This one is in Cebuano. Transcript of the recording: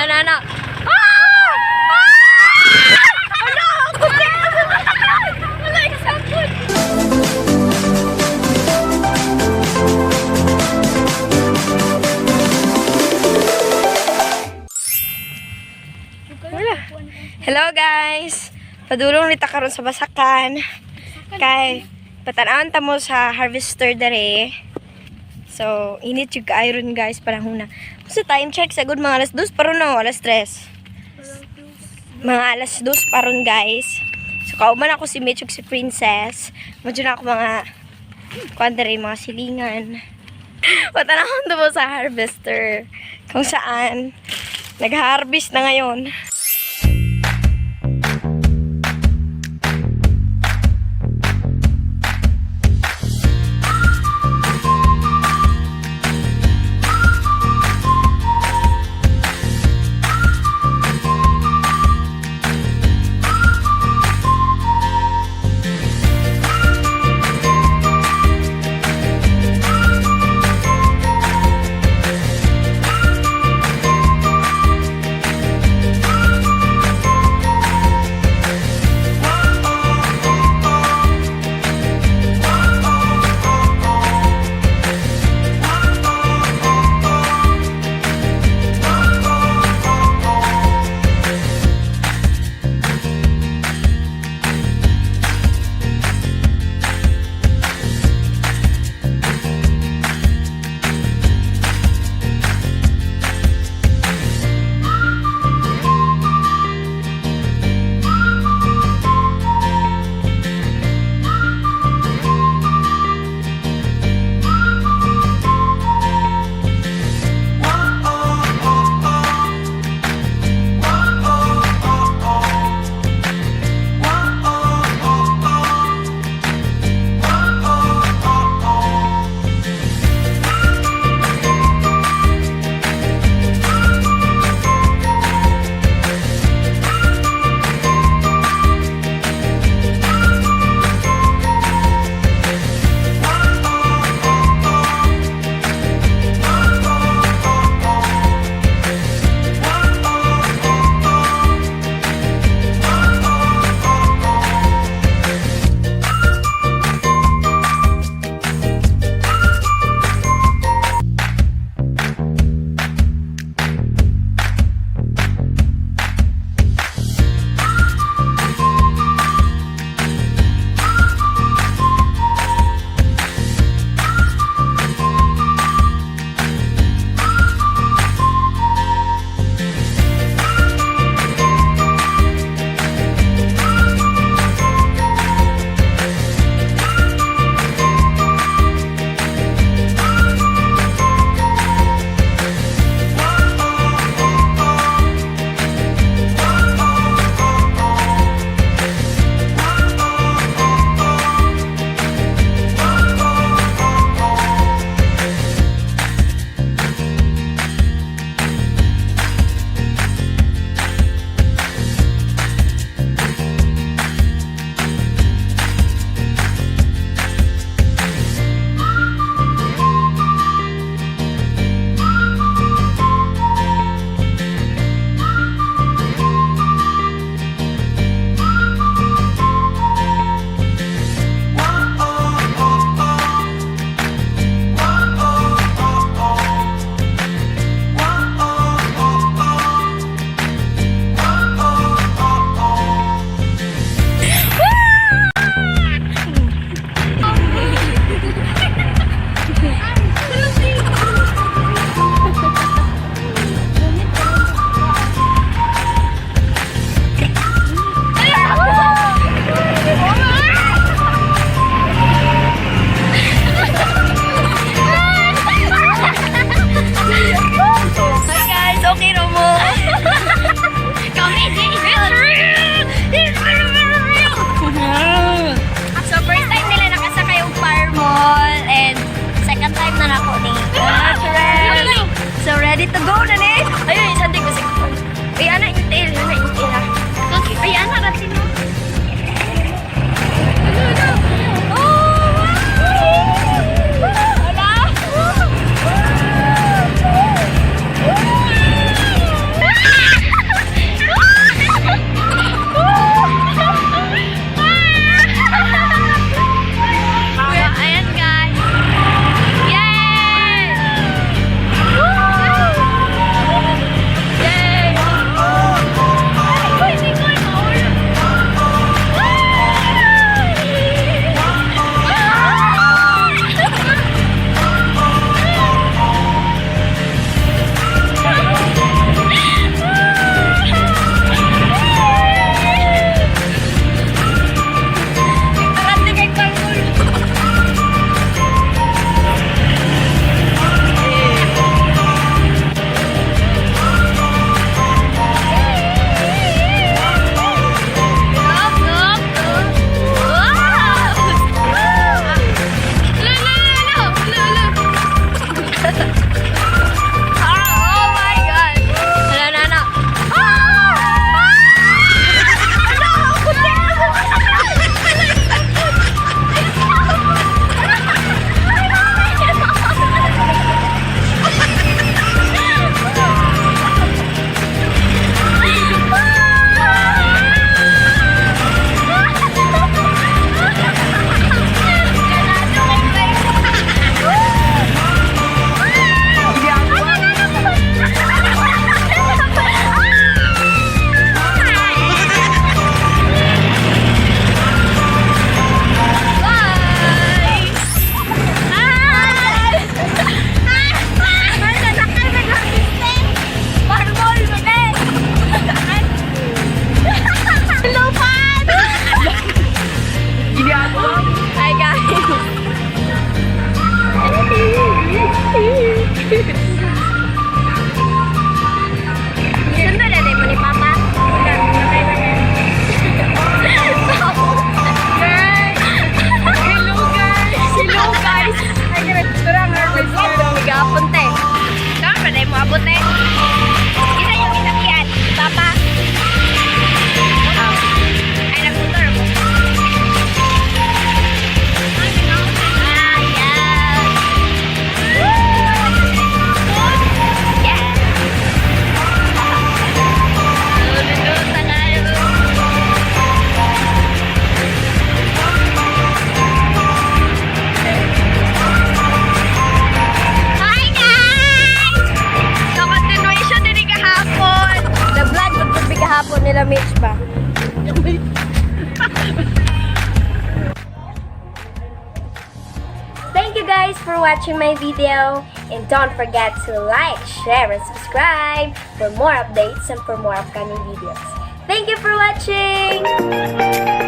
Ana, ana. Ah! Ah! Ano? Wala, example. Wala. Hello, guys. Padulong ni ta karon sa basakan. Kay patan-awon ta mo sa harvester dere. So, init yung iron, guys, panahon na. Sa time check sa good mga alas 2 pa ron, no, alas 3. Mga alas 2 pa ron, guys. So kauban ako si Mitch ug si Princess. Medyo na ako mga kuan dere, mga silingan. Patanawon ta mo sa harvester kung saan nag-harvest na ngayon. Hi, guys, okay ra mo? Kami di. It's real! It's very, very real! So first time nila nakasakay og Farmall and second time na nako ni. Natural! So ready to go na ni? Ayun, isang ko sa. Ay, ana yung tail, ana yung tail ha. Ay, ana ra sino. Oh! Wala! Sila Mitch ba? Thank you guys for watching my video, and don't forget to like, share, and subscribe for more updates and for more upcoming videos. Thank you for watching!